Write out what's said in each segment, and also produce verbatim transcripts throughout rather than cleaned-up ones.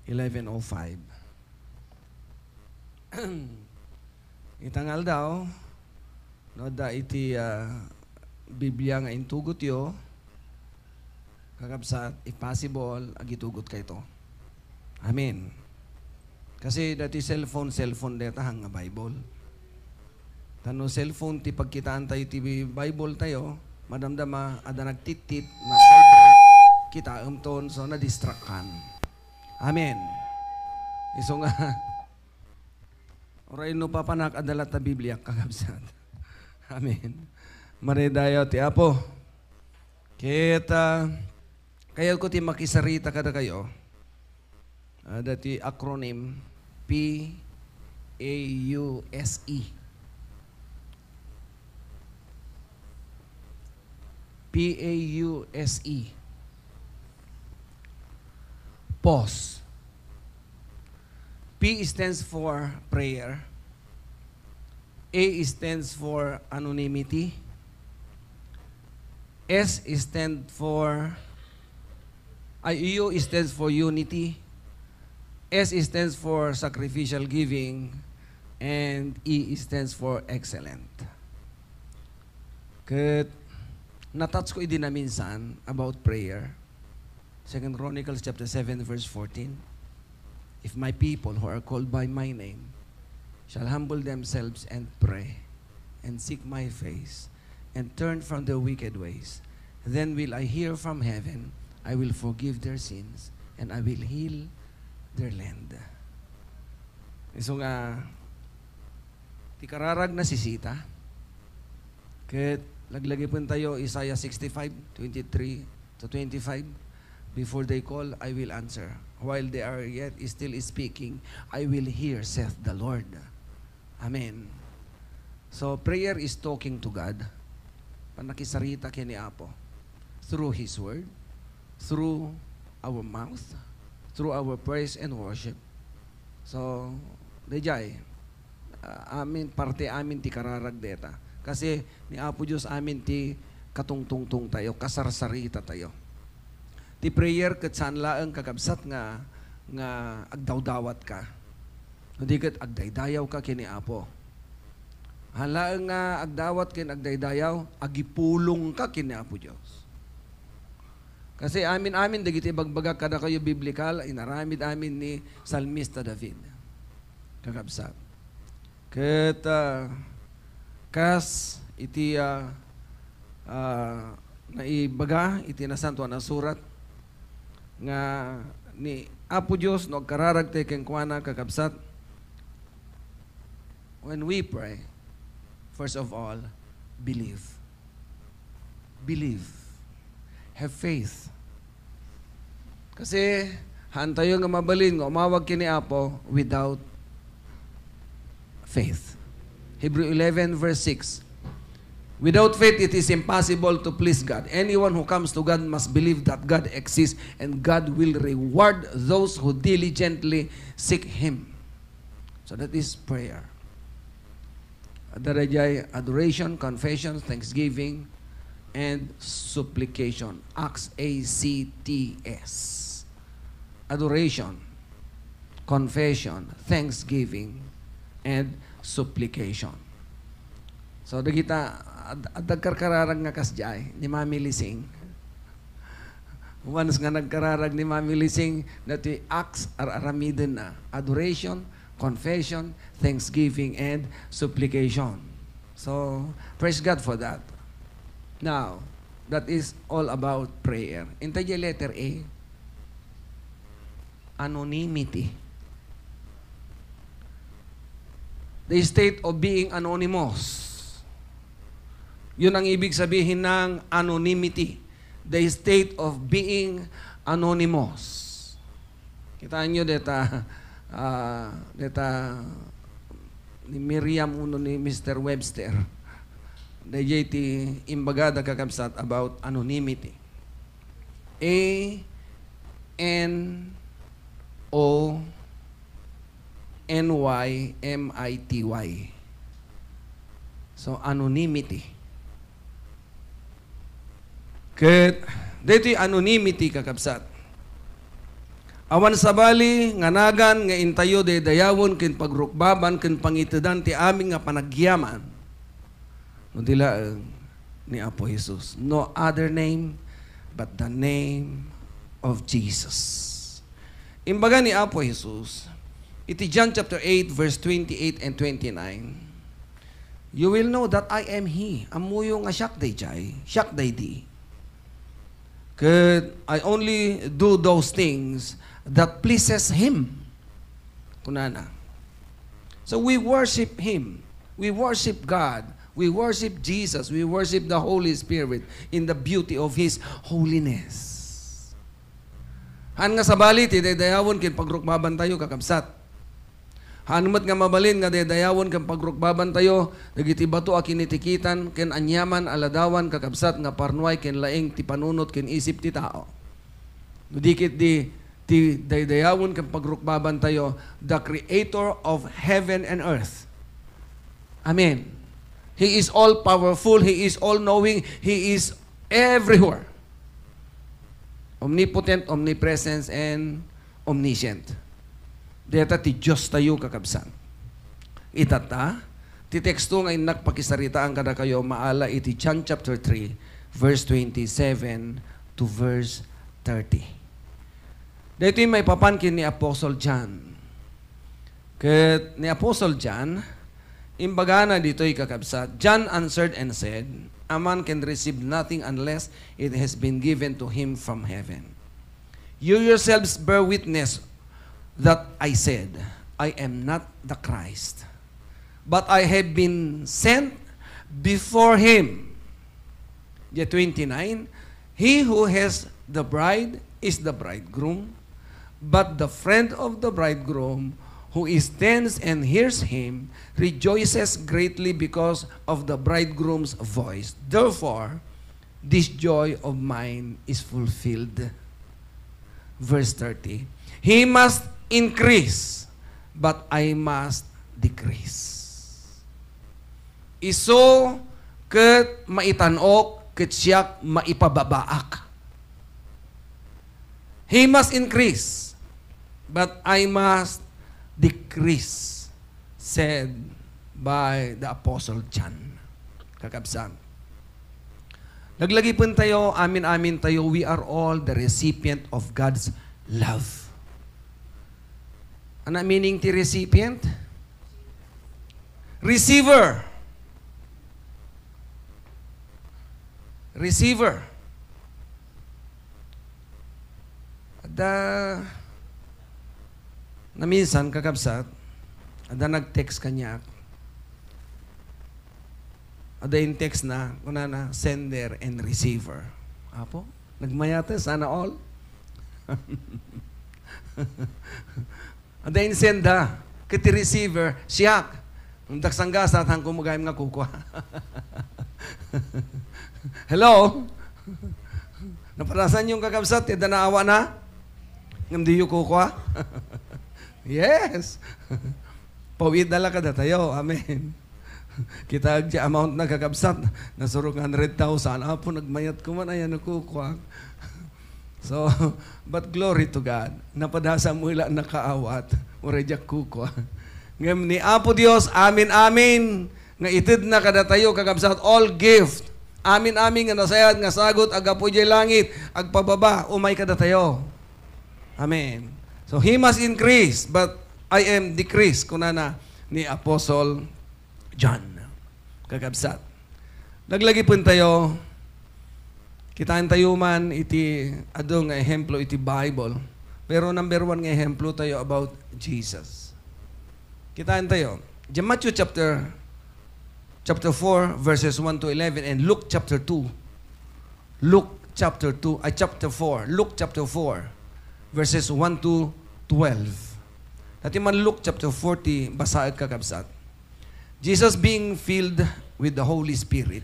eleven oh five. Ita nga aldaw, no, adda iti, ah, Biblia nga intugotyo, kakabsat, if possible, agitugot kayto. Amen. Kasi dati cellphone, cellphone deta nga Bible. Ta no cellphone ti pagkitaan tayo ti Bible tayo, madamdama, adda nagtittit, nag-vibrate, kitaemton, so nadistract kan. Amen. Isu nga, uray no papanak, adda latta Biblia, kakabsat. Amen. Maridayo ti Apo. Ket, ah, kayatko ti makisarita kadakayo. Ah, dati acronym P A U S E. P A U S E. Pause. P stands for prayer. A stands for anonymity. S stand for, ay, U stands for unity. S stands for sacrificial giving. And E stands for excellent. Ket natouch ko idi naminsan about prayer. Second Chronicles chapter seven, verse fourteen, "If my people who are called by my name shall humble themselves and pray and seek my face and turn from their wicked ways, then will I hear from heaven, I will forgive their sins, and I will heal their land." Isu nga, ti kararag nasisita. Ket laglagipentayo Isaiah sixty-five, twenty-three to twenty-five, "Before they call, I will answer. While they are yet still speaking, I will hear, saith the Lord." Amen. So, prayer is talking to God. Pannakisarita ken ni Apo through His Word, through our mouth, through our praise and worship. So, daydiay, ah, amin, parte amin ti kararag deta. Kasi ni Apo Dios amin ti katungtungtong tayo, kasarsarita tayo. Ti prayer ket saan laeng, kakabsat, nga, nga agdawdawat ka. Kundi ket agdaydayaw ka ken ni Apo. Haan laeng nga agdawat ken agdaydayaw, agipulong ka ken ni Apo Dios. Kasi amin-amin dagiti ibagbagak kadakayo biblikal, inaramid amin ni Salmista David. Kakabsat. Ket, ah, kas iti, ah, ah, naibaga iti Nasantoan a Surat nga ni Apo Dios no agkararagtayo kenkuana, kakabsat, when we pray, first of all, believe. Believe. Have faith. Kasi, haantayo nga mabalin nga umawag ken ni Apo without faith. Hebrew eleven verse six, "Without faith, it is impossible to please God. Anyone who comes to God must believe that God exists and God will reward those who diligently seek Him." So that is prayer. Adda daydiay adoration, confession, thanksgiving, and supplication. Acts, A C T S. Adoration, confession, thanksgiving, and supplication. So, dagita, ad-, adda karkararag nga kasdiay, ni Mami Lising. Once nga nagkararag ni Mami Lising, dati acts ar-, aramiden na. Adoration, confession, thanksgiving, and supplication. So, praise God for that. Now, that is all about prayer. Intay di letter A, anonymity. The state of being anonymous. Yun ang ibig sabihin ng anonymity. The state of being anonymous. Kitaan nyo deta, ah, deta ni Miriam wenno ni Mister Webster. Dayjay ti imbagada, kakabsat, about anonymity. A N O N Y M I T Y. So, anonymity. Ket daytoy anonymity, kakabsat, Awan sabali nga nagan nga intayo daydayawen ken pagrukbaban ken pangitedan ti amin nga panagyaman no di laeng ni Apo Jesus. No other name but the name of Jesus. Imbaga ni Apo Jesus, iti John chapter eight, verse twenty-eight and twenty-nine, "You will know that I am He." Ammoyo nga siak daydiay, siak daydi. Ket I only do those things that pleases Him. Kunana. So we worship Him. We worship God. We worship Jesus. We worship the Holy Spirit in the beauty of His holiness. Haan nga sabali ti daydayawen ken pagrukbabantayo, kakabsat. Haan met nga mabalin nga daydayawen ken pagrukbabantayo dagiti bato a kinitikitan ken aniaman a ladawan, kakabsat, nga parnuay ken laing ti panunot ken isip ti tao. No di ketdi ti daydayawen ken pagrukbabantayo, the Creator of heaven and earth. Amen. He is all powerful, He is all knowing, He is everywhere. Omnipotent, omnipresent, and omniscient. Dayta ti Diostayo, kakabsat. Itatta, ti teksto nga innak pakisaritaan kadakayo maala iti John chapter three, verse twenty-seven to verse thirty. Daytoy maipapan ken ni Apostle John. Ket ni Apostle John, imbagana ditoy, kakabsat, "John answered and said, 'A man can receive nothing unless it has been given to him from heaven. You yourselves bear witness that I said, I am not the Christ, but I have been sent before him.'" Diay twenty-nine, "He who has the bride is the bridegroom, but the friend of the bridegroom who is stands and hears him rejoices greatly because of the bridegroom's voice. Therefore, this joy of mine is fulfilled." Verse thirty, "He must increase, but I must decrease." Isu ket maitan-ok ket siak maipababaak. "He must increase, but I must decrease," said by the Apostle John. Kakabsat, laglagipentayo, amin-amintayo, we are all the recipient of God's love. Ano meaning ti recipient? Receiver. Receiver. Adda naminsan, kakabsat, adda nag-text kaniak. Adda in-text na, kunana, "Sender and receiver." Apo, nagmayat, sana all. Adda insenda, ket ti receiver, siak. Ngem daksanggasat, haanko gayam nga kukua. Hello? Napadasanyo, kakabsat, ti adda naawana? Ngem diyo kukua? Yes. Pawiitda la kadatayo. Amen. Kita ti amount na, kakabsat. Nasurok nga hundred thousand. Apo, nagmayat ko man, ayan, kukua. So, but glory to God. Napadasam la nakaawat. Uray diak kukua. Ngem ni Apo Dios, amin-amin, nga itedna kadatayo, kakabsat, all gift. Amin-amin nga nasayaat nga sagut, aggapu idiay langit, agpababa, umay kadatayo. Amen. So, "He must increase, but I am decrease," kunana ni Apostle John. Kakabsat, laglagipentayo, kitaentayo man iti adu nga ehemplo iti Bible, pero number one nga ehemplotayo about Jesus. Kitaentayo, diay Matthew chapter, chapter four, verses one to eleven, and Luke chapter two. Luke chapter two, ay, chapter four. Luke chapter four, verses one to twelve. Daytoy man Luke chapter four ti basaek, kakabsat. "Jesus, being filled with the Holy Spirit,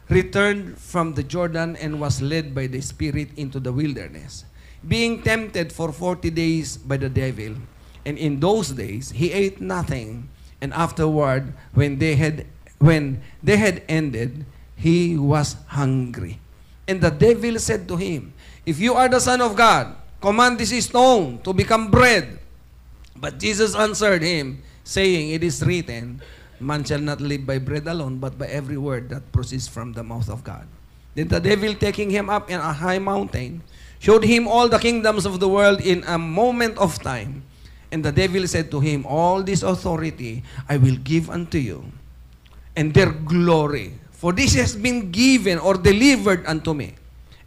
returned from the Jordan and was led by the Spirit into the wilderness, being tempted for forty days by the devil. And in those days he ate nothing, and afterward, when they had, when they had ended, he was hungry. And the devil said to him, 'If you are the Son of God, Command this stone to become bread." But Jesus answered him, saying, "It is written, 'Man shall not live by bread alone, but by every word that proceeds from the mouth of God.'" Then the devil, taking him up in a high mountain, showed him all the kingdoms of the world in a moment of time. And the devil said to him, "All this authority I will give unto you, and their glory. For this has been given or delivered unto me,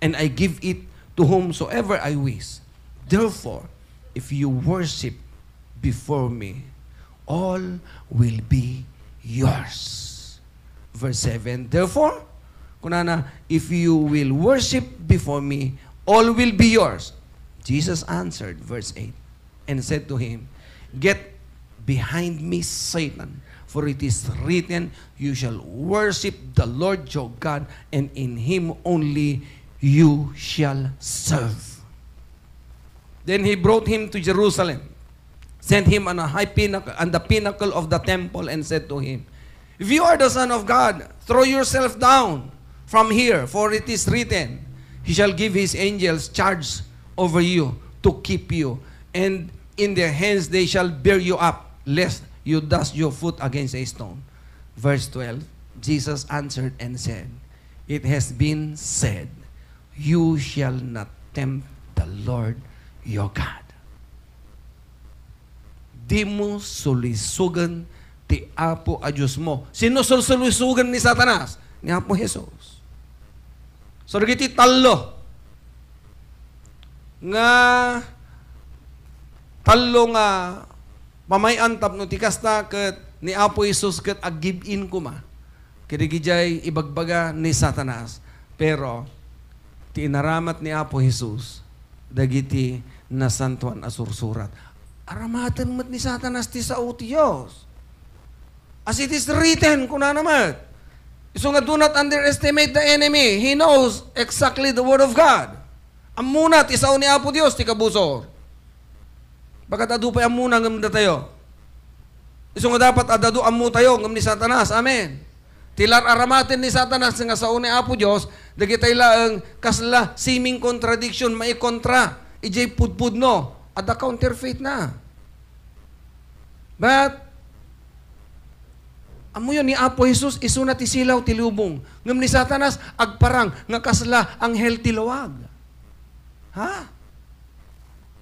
and I give it to whomsoever I wish. Therefore, if you worship before me, all will be yours." Verse seven, "Therefore," kunana, "if you will worship before me, all will be yours." Jesus answered, verse eight, and said to him, "Get behind me, Satan, for it is written, 'You shall worship the Lord your God, and in him only you shall serve.'" Then he brought him to Jerusalem, sent him on a high pinnacle, on the pinnacle of the temple, and said to him, "If you are the Son of God, throw yourself down from here, for it is written, 'He shall give his angels charge over you to keep you, and in their hands they shall bear you up, lest you dash your foot against a stone.'" Verse twelve, Jesus answered and said, "It has been said, 'You shall not tempt the Lord your God.'" Dimo sulisogen ti Apo a Diosmo. Sino sulsulisogen ni Satanas? Ni Apo Jesus. So, dagiti tallo nga, tallo nga pamay-an tapno ti kasta ket ni Apo Jesus ket ag-give-in koma kadagijay ibagbaga ni Satanas. Pero ti inaramat ni Apo Jesus dagiti nasantoan a sursurat. Aramaten met ni Satanas ti sao ti Dios. As it is written, kunana met. Isu nga, "Do not underestimate the enemy. He knows exactly the word of God." Ammona ti sao ni Apo Dios ti kabusor. Bakat adu pay ammona ngem datayo. Isu nga dapat adda adu ammotayo ngem ni Satanas. Amen. Ti lar-aramaten ni Satanas nga sao ni Apo Dios, dagitay laeng kasla seeming contradiction, maikontra idiay pudpudno. Adda counterfeit na. But, ammoyo, ni Apo Jesus, isuna ti silaw ti lubong. Ngem ni Satanas, agparang nga kasla anghel ti lawag. Ha?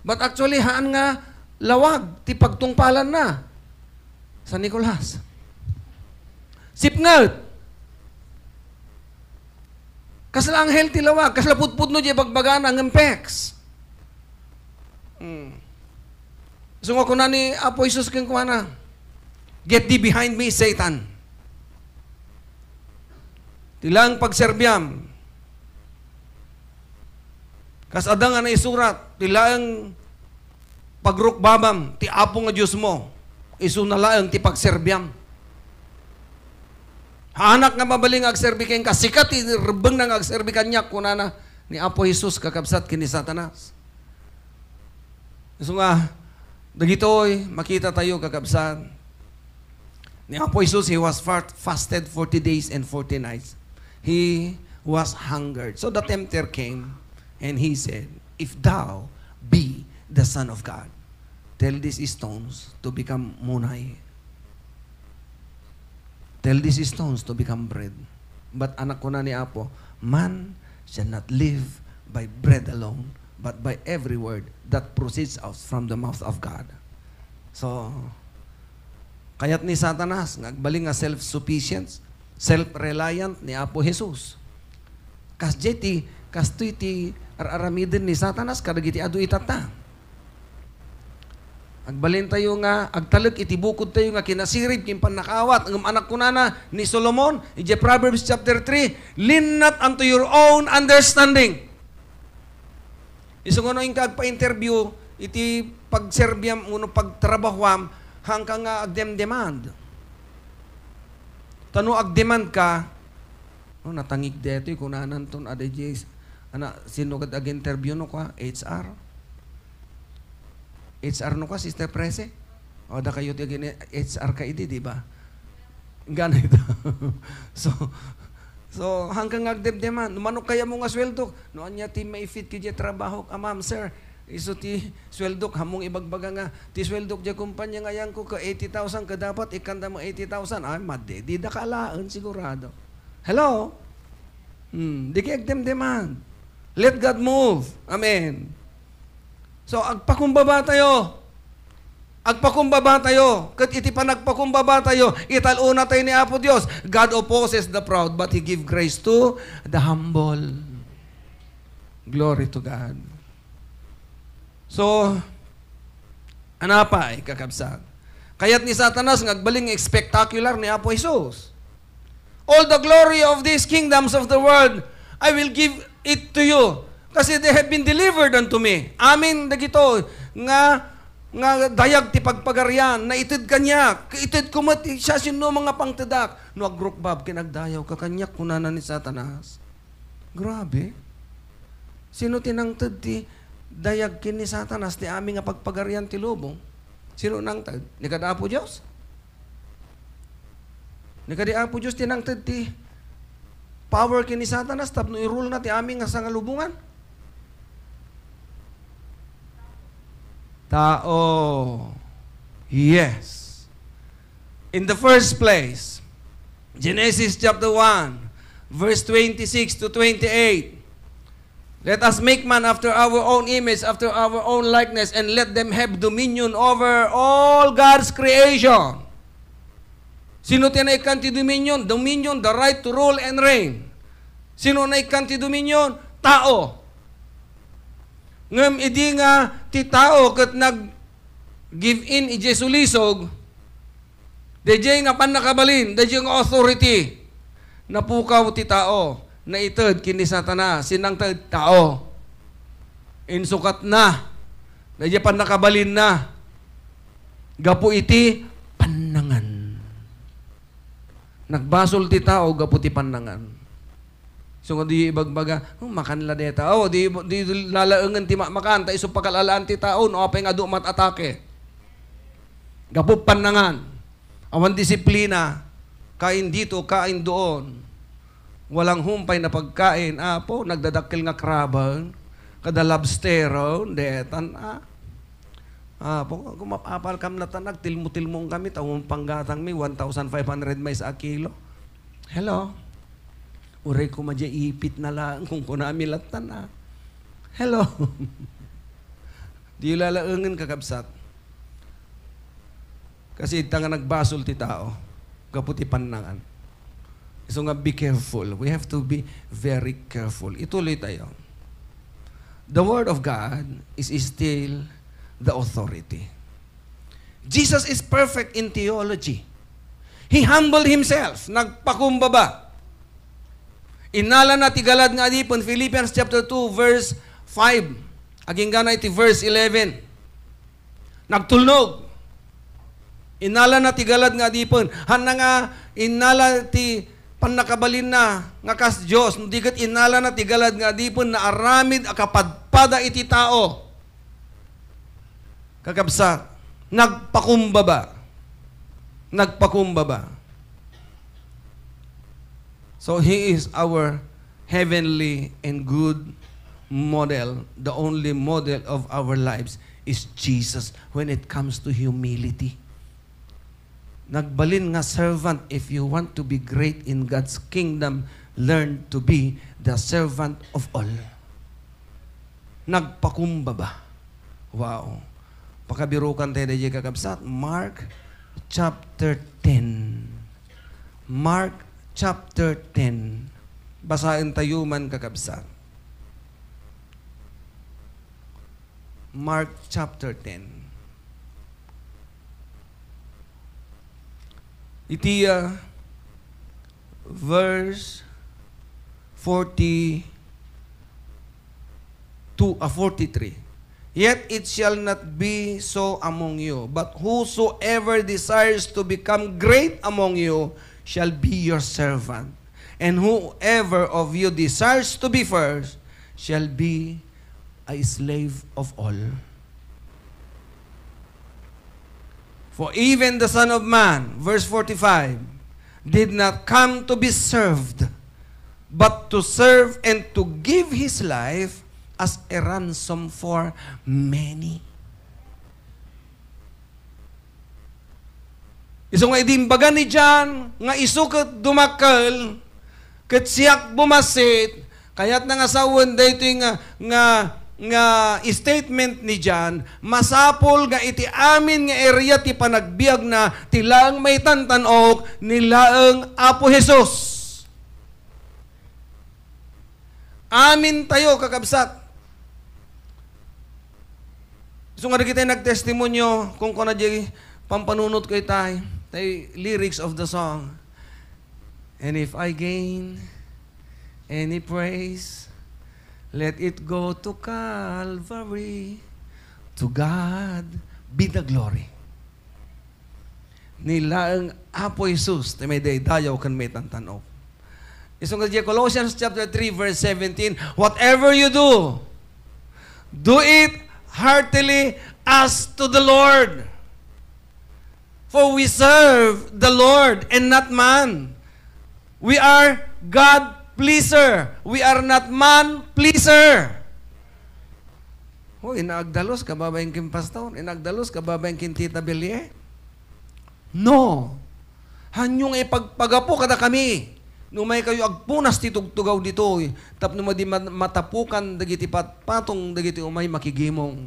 But actually, haan nga lawag ti pagtungpalanna. San Nicolas. Sipnget. Kasla anghel ti lawag, kasla pudpudno diay bagbagana, ngem peks. Hmm. Isu nga kuna ni Apo Jesus kenkuana, "Get thee behind me, Satan." Ti laeng pagserbiam, kas adda nga naisurat, ti laeng pagrukbabam ti Apo nga Diosmo, isuna laeng ti pagserbiam. Haanak nga mabalin nga agserbi kenka, sika ti rebbengna nga agserbi kaniak, kunana ni Apo Jesus, kakabsat, ken ni Satanas. Isu nga, dagitoy, makita tayo, kakabsat, ni Apo Jesus, he was fa-, fasted forty days and forty nights. He was hungered. So the tempter came and he said, "If thou be the Son of God, tell these stones to become munay." Tell these stones to become bread. But anak, kuna ni Apo, "Man shall not live by bread alone, but by every word that proceeds out from the mouth of God." So, kayat ni Satanas nga agbalin nga self-sufficient, self-reliant ni Apo Jesus. Kasdiay ti, kastoy ti ar-aramiden ni Satanas kadagiti adu itatta. Agbalintayo nga agtalek iti bukodtayo nga kinasirib ken pannakaawat, ngem anak, kunana ni Solomon, idiay Proverbs chapter three, "Lean not unto your own understanding." Isu nga no inka agpa-interview iti pagserbiam wenno pagtrabahoam, haanka nga agdemdemand. Ta no agdemand ka, "Oh, natangig detoy, kunananton, adda diay, ana, sino ket ag-interview no kua? H R? H R no kua, Sister Prese? O, adda kayo ti ag-in-, H R ka idi, di ba?" Gana ita. So, so, haanka nga agdemdemand. No mano kayatmo nga sueldo, no ania ti maifit ket diay trabahok? "Ah, ma'am, sir, Isu ti sueldok, hammong ibagbaga nga, ti sueldok diay kumpanya nga ayanko ket eighty thousand, ket dapat ikkanta met eighty thousand. Ay, madi, dida ka alaen, sigurado. Hello? Hmm, dika agdemdeman. Let God move. Amen. So, agpakumbaba tayo. Agpakumbaba tayo. Ket iti panagpakumbaba tayo, ital-ona tayo ni Apo Dios. "God opposes the proud, but He give grace to the humble." Glory to God. So, ano pay, kakabsat? Kayat ni Satanas nga agbalin nga spectacular ni Apo Jesus. "All the glory of these kingdoms of the world, I will give it to you, kasi they have been delivered unto me." Amin dagito nga, nga dayag ti pagpagarian, naited kaniak. Ited ko met ti siasinoman nga pangtedak. No agrukbab ken agdayaw ka kaniak, kunana ni Satanas. Grabe. Sino ti nangted ti dayag ken ni Satanas ti amin nga pagpagarian ti lubong? Sino nangted? Ni kad Apo Dios? Ni kadi Apo Dios ti nangted ti power ken ni Satanas tapno i-rule na ti amin nga sangalubongan? Tao. Yes. In the first place, Genesis chapter one, verse twenty-six to twenty-eight. "Let us make man after our own image, after our own likeness, and let them have dominion over all God's creation." Sino ti naikkan ti dominion? Dominion, the right to rule and reign. Sino naikkan ti dominion? Tao. Ngem idi nga ti tao ket nag-give in idiay sulisog, daydiay nga pannakabalin, daydiay nga authority, napukaw ti tao, naited ken ni Satanas. Sino nangted? Tao. Insukatna, daydiay pannakabalinna, gapu iti pannangan. Nagbasol ti tao gapu ti pannangan. So, nga di ibagbaga, "Oh, makan la deta." Oh, di, di lalaengen ti ma-, makan, ta isu pakalalaan ti tao, no apay nga adu mat atake. Gapu pannangan. Awan disiplina, kain dito, kain doon. Walang humpay na pagkain, apo, nagdadakkel nga crab, kada lobster, detan, ah. Apo, kung mapapal kam natan, nagtilmo-tilmong kami, ta panggatangmi, one thousand five hundred mais a kilo. Hello? Uray koma diay ipit na laeng, kung kunami latan, ah. Hello? Di lalaengen, kakabsat. Kasi ita nga nagbasol ti tao, gapu ti pannangan. So nga, be careful. We have to be very careful. Ituloy tayo. The Word of God is still the authority. Jesus is perfect in theology. He humbled himself, nagpakumbaba. Innalana ti galad nga adipon, Philippians chapter two, verse five. Agingga na iti verse eleven. Nagtulnog. Innalana ti galad nga adipon. Hanna nga innala ti pannakabalinna nga kas Dios, no di ket innalana ti galad nga adipon, naaramid a kapadpada iti tao. Kakabsat, nagpakumbaba. Nagpakumbaba. So, He is our heavenly and good model. The only model of our lives is Jesus when it comes to humility. Nagbalin nga servant, if you want to be great in God's kingdom, learn to be the servant of all. Nagpakumbaba. Wow. Pakabirukan tayo daydiay, kakabsat. Mark chapter ten. Mark chapter ten. Basaen tayo man, kakabsat. Mark chapter ten. Iti, ah, verse forty-two, ah, forty-three. "Yet it shall not be so among you, but whosoever desires to become great among you shall be your servant. And whoever of you desires to be first shall be a slave of all. For even the Son of Man," verse forty-five, "did not come to be served, but to serve and to give his life as a ransom for many. Isu nga idi imbaga ni John nga isu ket dumakkel, ket siak bumassit, kayatna nga sawen daytoy nga, nga, nga statement ni John, masapul nga iti amin nga area ti panagbiagna, ti laeng maitantan-ok, ni laeng Apo Jesus. Amintayo, kakabsat. Isu nga dagiti nagtestimonio, kunkuna diay pampanunotko itay, tay lyrics of the song. "And if I gain any praise, let it go to Calvary. To God be the glory." Ni laeng Apo Jesus ti maidaydayaw ken maitantan-ok. Isu nga diay Colossians chapter three, verse seventeen, "Whatever you do, do it heartily as to the Lord. For we serve the Lord and not man." We are God pleaser. We are not man pleaser. Oh, inagdalus kababain ken pastor, inagdalus kababain ken Tita Belie. No. Hanyo nga ipagpagapu kadakami. No umay kayo agpunas ti tugtugaw ditoy, tapno madi ma-, matapukan dagiti patpatong dagiti umay makigimong.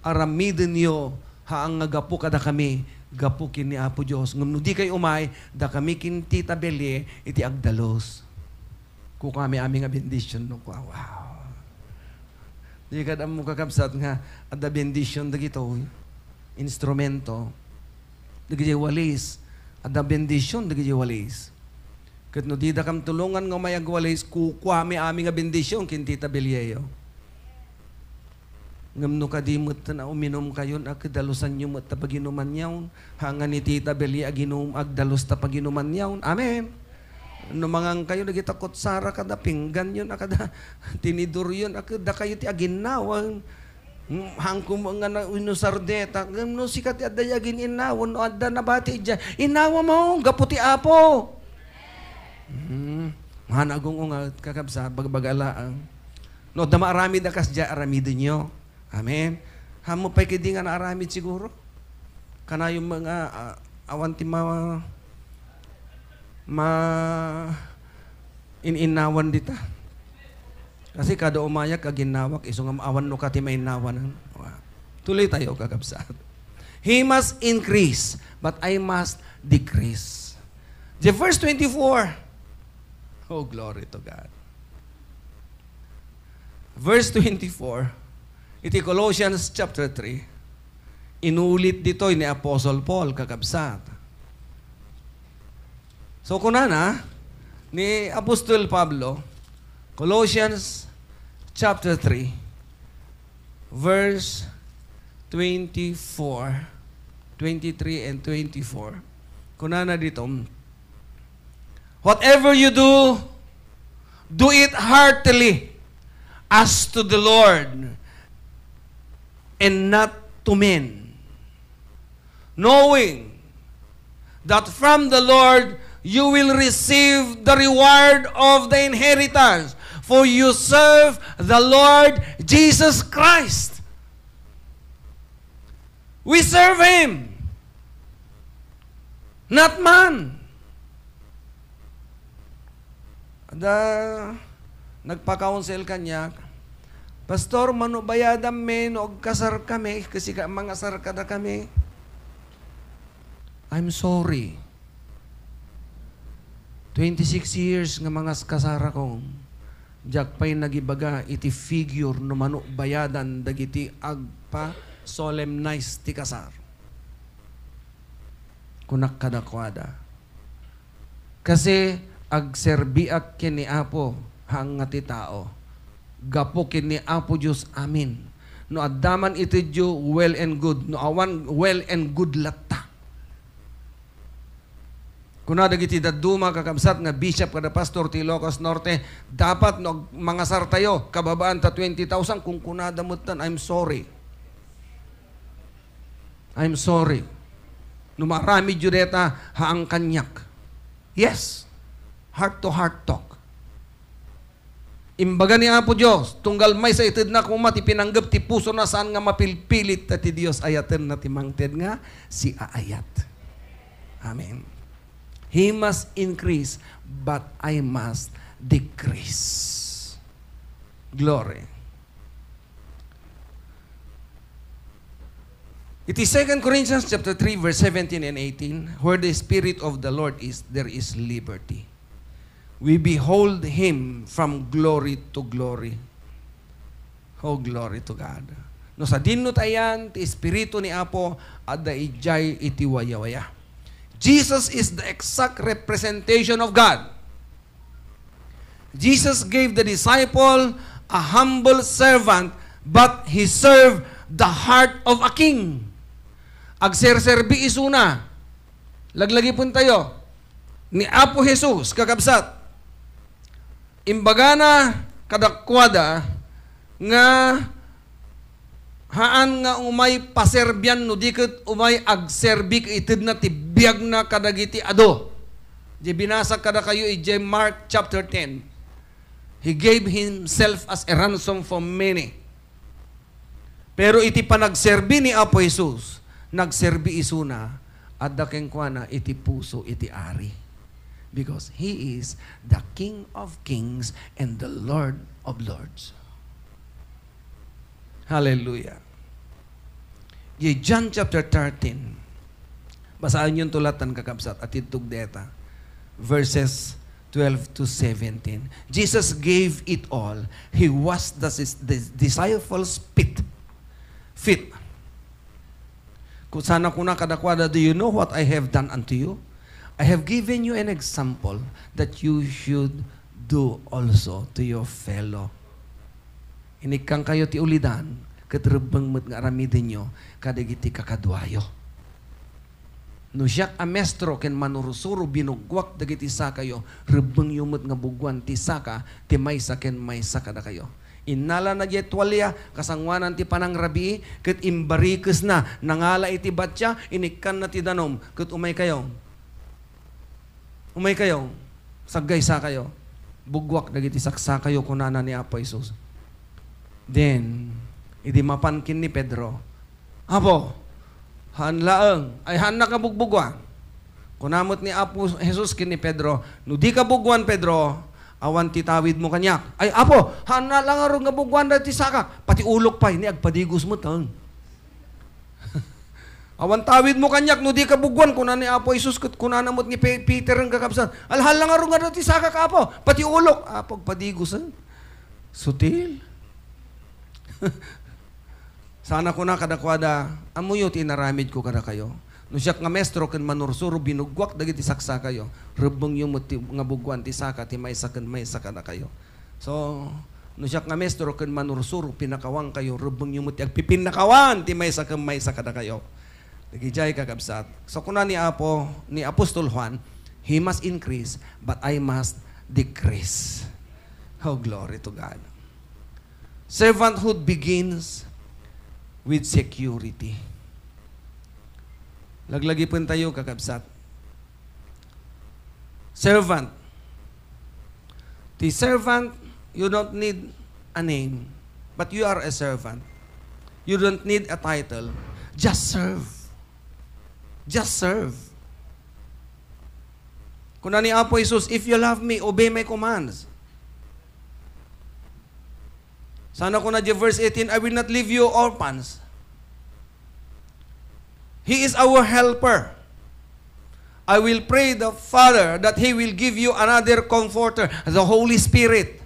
Aramidenyo, haan nga gapu kadakami, gapu ken ni Apo Dios. Ngem no di kay umay, dakami ken Tita Belie iti agdalus. Kukuami amin nga bendision, no? Wow. Di kad ammo, kakabsat, nga adda bendision dagitoy instrumento, dagiti walis, adda bendision dagiti walis. Ket no didakam tulongan nga umay agwalis, kukuami amin nga bendision ken Tita Belieyo. Ngem no kadi met a uminumkayon a, ket dalusanyo met ta paginumanyon. Haan nga ni Tita Belie aginum-, agdalus ta paginumanyon. Amen. No mangankayo dagita kutsara kada pingganyon a, kada tinidoryon a, ket dakayo ti aginnawan. Hmm, haan koma nga na-, inusar deta. Ngem no sika ti adda agin-innawan, no adda nabati idiay, innawam gapu ti Apo. Hmm, haan agung-unget, kakabsat, bagbaga laeng. No adda maaramid a kasdiay, aramidenyo. Amen. Haan mo pay kadi nga naaramid siguro. Kanayon nga, ah, awan ti ma-, ma-, in-innawan dita. Kasi kada umayak, aginnawak, isu nga awan no kati mainnawan. Tuloy tayo, kakabsat. "He must increase, but I must decrease." The verse twenty-four. Oh, glory to God. Verse twenty-four, iti Colossians chapter three, inulit ditoy ni Apostle Paul, kakabsat. So, kunana ni Apostol Pablo, Colossians chapter three, verse twenty-four, twenty-three and twenty-four. Kunana dito, "Whatever you do, do it heartily as to the Lord and not to men, knowing that from the Lord you will receive the reward of the inheritance, for you serve the Lord Jesus Christ." We serve Him, not man. Adda nagpa-counsel kaniak, "Pastor, mano bayadam mi no agkasar kami, kasi ka, mangasar kada kami?" I'm sorry. Twenty-six years nga mangaskasarako, diak pay nagibaga iti figure no mano bayadan dagiti agpa-solemnize ti kasar. Kunak kadakuada, kasi agserbiak ken ni Apo, haan nga ti tao. Gapu ken ni Apo Dios amin. No adda man itedyo, well and good. No awan, well and good latta. Kuna dagiti dadduma, kakabsat, nga bishop kada pastor ti Ilocos Norte, dapat no ag-, mangasartayo, kababaan ta twenty thousand, kunkunada metten, I'm sorry. I'm sorry. No maaramidyo deta, haan kaniak. Yes. Heart to heart talk. Imbaga ni Apo Dios, tunggal maysa itedna koma ti pinanggep ti pusona, saan nga mapilpilit ta ti Dios ayatenna ti mangted nga siaayat. Amen. He must increase, but I must decrease. Glory. Iti Second Corinthians chapter three, verse seventeen and eighteen, "Where the Spirit of the Lord is, there is liberty." We behold Him from glory to glory. Oh, glory to God. No sadinno ta ayan, ti Espiritu ni Apo adda idiay iti wayawaya. Jesus is the exact representation of God. Jesus gave the disciple a humble servant, but he served the heart of a king. Agserserbi isuna. Laglagipentayo. Ni Apo Jesus, kakabsat, imbagana kadakuada nga haan nga umay paserbian no di ket umay agserbi ket itedna ti biagna kadagiti adu. Di binasak kadakayo idiay Mark chapter ten. He gave himself as a ransom for many. Pero iti panagserbi ni Apo Jesus, nagserbi isuna, adda kenkuana iti puso iti Ari. Because He is the King of Kings and the Lord of Lords. Hallelujah. Di John chapter thirteen, basaen yon tulatan, kakabsat, a tintog deta. Verses twelve to seventeen. Jesus gave it all. He washed the, the disciples' feet. Feet. Ku-, sana kuna kadakuada, "Do you know what I have done unto you? I have given you an example that you should do also to your fellow." Inikkankayo ti ulidan, ket rebbeng met nga aramidenyo kadagiti kakaduayo. No siak a maestro ken manursuro, binuggoak dagiti sakayo, rebbengyo met nga buggoan ti saka ti maysa ken maysa kadakayo. Innalana diay tualia, kasangoanan ti panangrabii, ket imbarikesna, nangala iti batia, inikkanna ti danum, ket umaykayo. Umaykayo, saggaysakayo. Buggoak dagiti saksakayo, kunana ni Apo Jesus. Then, idi mapan ken ni Pedro, "Apo, haan laeng, ay, haannak nga bugbuggoan." Kuna met ni Apo Jesus ken ni Pedro, "No dika buggoan, Pedro, awan ti tawidmo kaniak." "Ay, Apo, haannak la ngarud nga buggoan dagiti sakak." Pati ulok pay, ni agpadigos met, ang. "Awan tawidmo kaniak no dika buggoan," kuna ni Apo Jesus, ket kunana met ni Pe-, Peter, kakabsat, "Alhal la ngarud nga dagiti sakak, Apo, pati ulok." Apo, agpadigos, eh. Sutil. Sana kuna kadakuada, "Ammoyo ti inaramidko kadakayo. No siak nga maestro ken manursuro, binuggoak dagiti saksakayo, rebbengyo met ti, nga buggoan ti saka ti maysa ken maysa kadakayo." So, no siak nga maestro ken manursuro, pinnakawankayo, rebbengyo met ti agpipinnakawan ti maysa ken maysa kadakayo. Dagidiay, kakabsat. So, kuna ni Apo, ni Apostol Juan, "He must increase, but I must decrease." Oh, glory to God. Servanthood begins with security. Laglagipentayo, kakabsat. Servant. The servant, you don't need a name, but you are a servant. You don't need a title. Just serve. Just serve. Kuna ni Apo Jesus, "If you love me, obey my commands." Sana kuna di verse eighteen, "I will not leave you orphans." He is our helper. "I will pray the Father that He will give you another comforter, the Holy Spirit."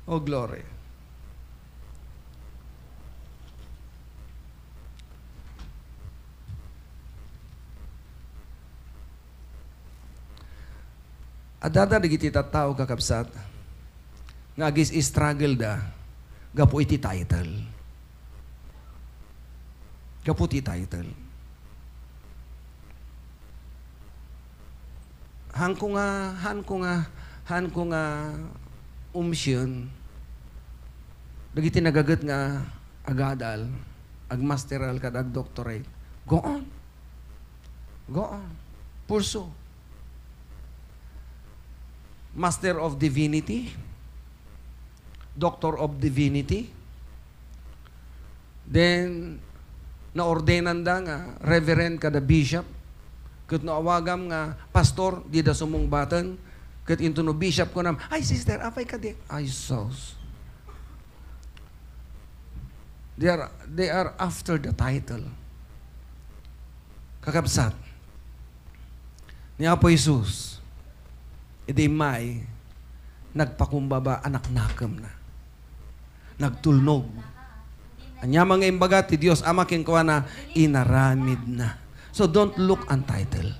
Oh, glory. Adda dagiti tattao, kakabsat, nga agis-struggle da gapu iti title. Gapu ti title. Haanko nga, haanko nga, haanko nga umsien dagiti nagaget nga agadal, agmasteral, kad agdoctorate. Go on. Go on. Pursue. Master of Divinity, Doctor of Divinity. Then, naordenanda nga reverend kada bishop. Ket no awagam nga pastor, dida sumungbaten. Ket into no bishop, kunam, "Ay, sister, apay kadi?" Ay, sus. They are, they are after the title. Kakabsat, ni Apo Jesus, idi immay, nagpakumbaba a naknakemna. Nagtulnog. Ania man nga imbaga ti Dios Ama kenkuana, inaramidna. So don't look on title.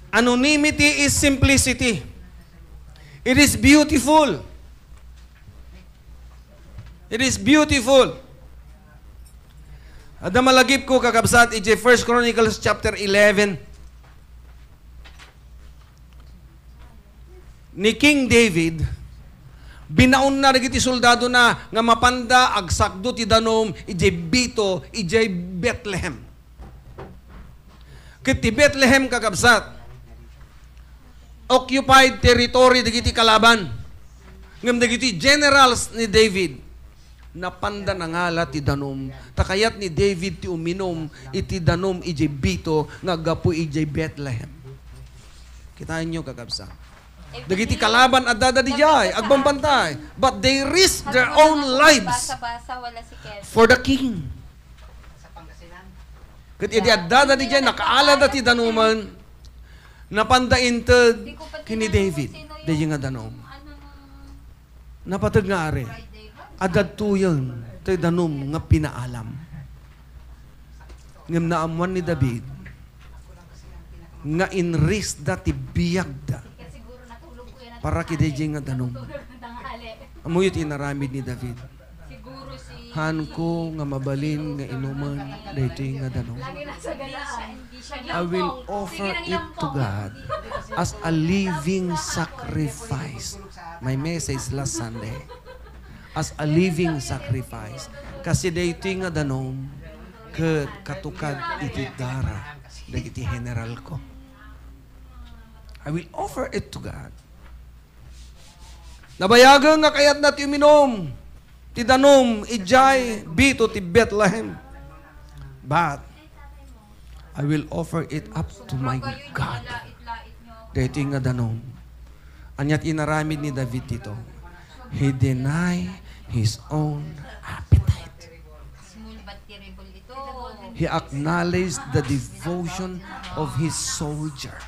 Anonymity is simplicity. It is beautiful. It is beautiful. Adda malagipko, kakabsat, iti First Chronicles chapter eleven. Ni King David, binaonna dagiti soldadona nga mapanda agsakdo ti danum idiay bito idiay Bethlehem. Ket ti Bethlehem, kakabsat, occupied territory dagiti kalaban. Ngem dagiti generals ni David, napanda nangala ti danum. Ta kayat ni David ti uminum iti danum idiay bito nga aggapu idiay Bethlehem. Kitaenyo, kakabsat. Dagiti kalaban adda daydiay, agbambantay. But they risk their own lives for the king. Ket idi adda daydiay, nakaalada ti danumen, napanda inted ken ni David daydiay nga danum. Napateg nga ari, adda daytoyen ti danum nga pinaalam. Ngem naammuan ni David nga inrisda ti biagda para kadaydiay nga danum. Ammoyo ti inaramid ni David. Haanko nga mabalin nga inumen daytoy nga danum. I will offer it to God as a living sacrifice. My message last Sunday. As a living sacrifice. Kasi daytoy nga danum ket katukad iti dara dagiti generalko. I will offer it to God. Nabayagen nga kayatna ti uminum ti danum idiay bito ti Bethlehem. But I will offer it up to my God. Daytoy nga danum. Ania ti inaramid ni David dito? He denied his own appetite. He acknowledged the devotion of his soldier.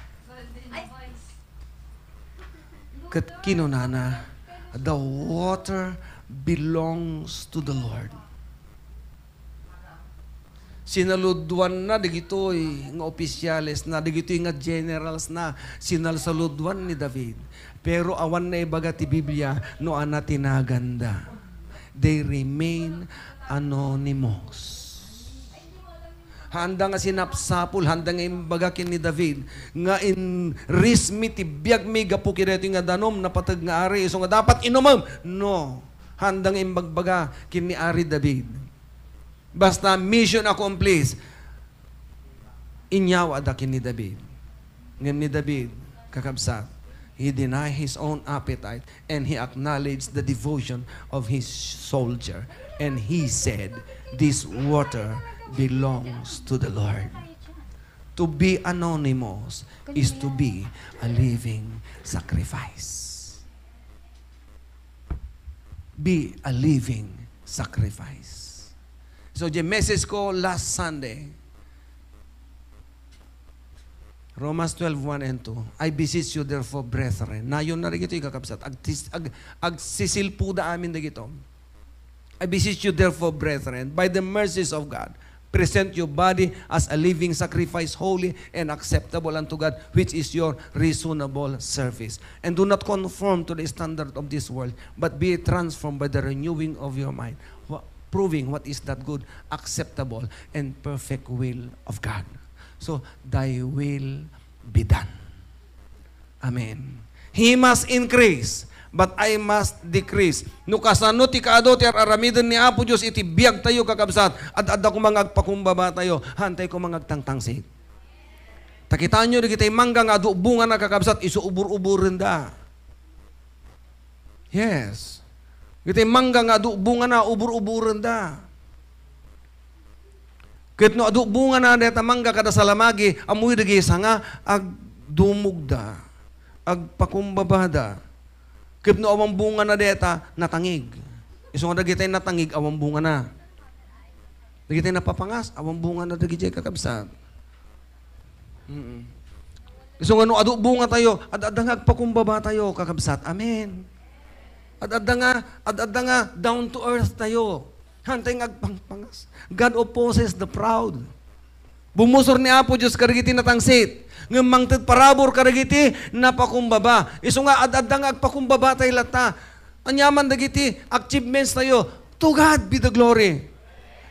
Ket kinunana, "The water belongs to the Lord." Sinaludwanna dagitoy nga opisyales na, dagitoy nga generals na, sinalsaludwan ni David. Pero awan naibaga ti Biblia no ania ti naganda. They remain anonymous. Haanda nga sinapsapul, haanda nga imbaga ken ni David, nga inrismi ti biagmi gapu kadaytoy nga danum, napateg nga ari, isu nga dapat inumem. No. Haanda nga imbagbaga ken ni Ari David. Basta mission accomplished. Inyawada ken ni David. Ngem ni David, kakabsat, he denied his own appetite and he acknowledged the devotion of his soldier. And he said, "This water belongs to the Lord." To be anonymous is to be a living sacrifice. Be a living sacrifice. So, the message ko last Sunday, Romans twelve, one and two, "I beseech you therefore, brethren." Nayon na dagitoy, kakabsat. Agtis-, ag-, agsisilpuda amin dagito. "I beseech you therefore, brethren, by the mercies of God, present your body as a living sacrifice, holy and acceptable unto God, which is your reasonable service. And do not conform to the standard of this world, but be transformed by the renewing of your mind, wha-, proving what is that good, acceptable, and perfect will of God." So, "Thy will be done." Amen. He must increase, but I must decrease. No kasano ti kaadu ti ar-aramiden ni Apo Dios iti biagtayo, kakabsat, ad-adda koma nga agpakumbabatayo, haantay koma nga agtangtangsit. Ta kitaenyo, dagiti mangga nga adu bungana, kakabsat, isu ubur-uburenda. Yes. Dagiti mangga nga adu bungana, ubur-uburenda. Ket no adu bungana dayta mangga kada salamagi, ammoyo dagiti sanga, agdumogda, agpakumbabada. Ket no awan bungana dayta, natangig. Isu nga dagiti natangig, awan bungana. Dagiti napapangas, awan bungana dagiti kakabsat. Mm. Isu nga no adu bungatayo, ad-adda nga agpakumbabatayo, kakabsat. Amen. Ad-adda nga, ad-adda nga down to earth tayo. Hantay nga agpangpangas. God opposes the proud. Bumusor ni Apo Dios kadagiti natangsit, ngem mangted parabur kadagiti napakumbaba. Isu nga ad-adda nga agpakumbabatay latta. Aniaman dagiti achievements tayo, to God be the glory.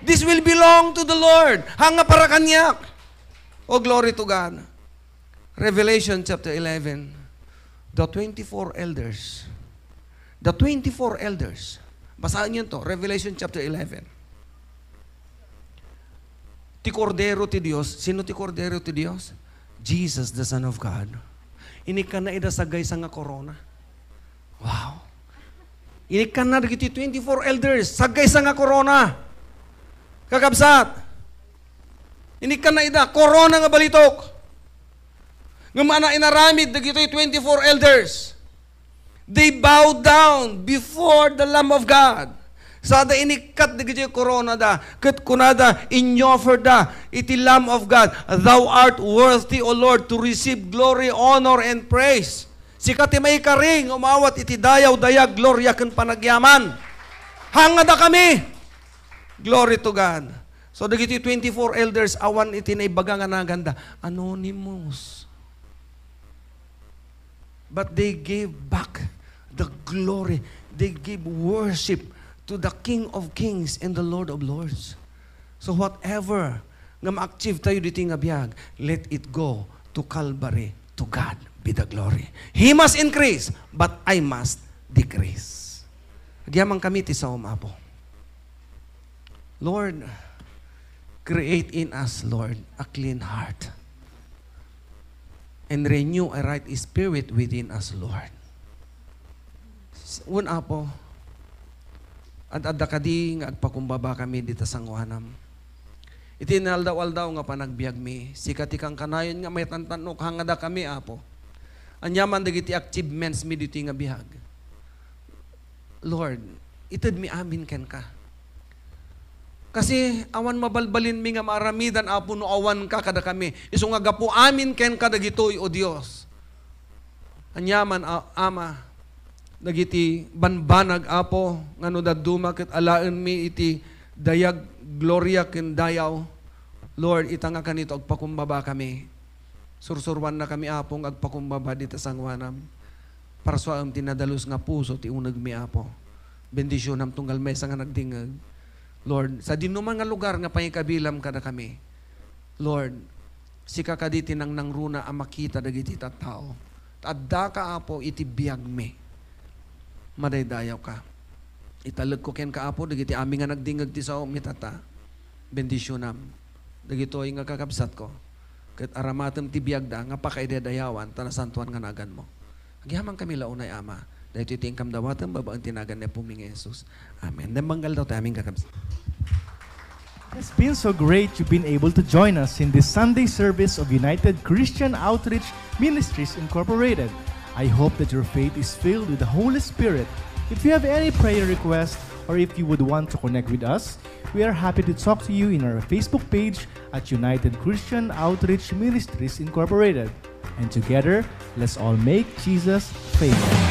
This will belong to the Lord. Haan nga para kaniak. Oh, glory to God. Revelation chapter eleven. The twenty-four elders. The twenty-four elders. Basaen niyo to, Revelation chapter eleven. Ti Kordero ti Dios. Sino ti Kordero ti Dios? Jesus, the Son of God. Inikkanna ida saggaysa nga korona. Wow. Inikkanna dagiti twenty-four elders, saggaysa nga korona. Kakabsat, inikkanna ida, korona nga balitok. Ngem ania inaramid dagitoy twenty-four elders? They bow down before the Lamb of God. Sada inikkat dagiti koronada, ket kunada, inyofferda iti Lamb of God, "Thou art worthy, O Lord, to receive glory, honor, and praise." Sika ti maikari nga umawat iti dayaw, dayag, gloria, ken panagyaman. Hangada kami. Glory to God. So, dagiti twenty-four elders, awan iti naibaga nga naganda. Anonymous. But they gave back the glory. They gave worship to the King of Kings and the Lord of Lords. So whatever nga ma-achieve tayo ditoy nga biag, let it go to Calvary. To God be the glory. He must increase, but I must decrease. Agyaman kami ti saom, Apo. Lord, create in us, Lord, a clean heart. And renew a right spirit within us, Lord. S-, wen, Apo, ad-adda kadi nga agpakumbaba kami dita sangoanam. Iti inaldaw-aldaw nga panagbiagmi, sika ti kankanayon nga maitantan-ok, hangada kami, Apo. Aniaman dagiti achievements mi ditoy nga biag. Lord, itedmi amin kenka. Kasi awan mabalbalinmi nga maaramidan, Apo, no awanka kadakami. Isu nga gapu amin kenka dagitoy, O Dios. Aniaman, A-, Ama, dagiti banbanag, Apo, nga no dadduma ket alaenmi iti dayag, gloria ken dayaw, Lord, ita nga kanito agpakumbaba kami. Sursuruanna kami, Apo, nga agpakumbaba dita sangoanam. Parsuaem ti nadalus nga puso ti unegmi, Apo. Bendisionam tunggal maysa nga nagdingeg. Lord, sadinoman nga lugar nga pangikabilam kadakami. Lord, sika kadi ti nangnangruna a makita dagiti tattao. Ta addaka, Apo, iti biagmi. Madaydayawka. Italekko kenka, Apo, dagiti amin nga nagdingeg ti saomi, Tata. Bendisionam dagitoy nga kakabsatko, ket aramatem ti biagda nga pakaidaydayawan ta nasantoan nga naganmo. Agyamankami la unay, Ama. Daytoy ti inkam dawatem babaen ti nagan ni Apomi nga Jesus. Amen. Naimbag nga aldaw tayo, amin, kakabsat. It's been so great you've been able to join us in this Sunday service of United Christian Outreach Ministries Incorporated. I hope that your faith is filled with the Holy Spirit. If you have any prayer request or if you would want to connect with us, we are happy to talk to you in our Facebook page at United Christian Outreach Ministries Incorporated. And together, let's all make Jesus famous.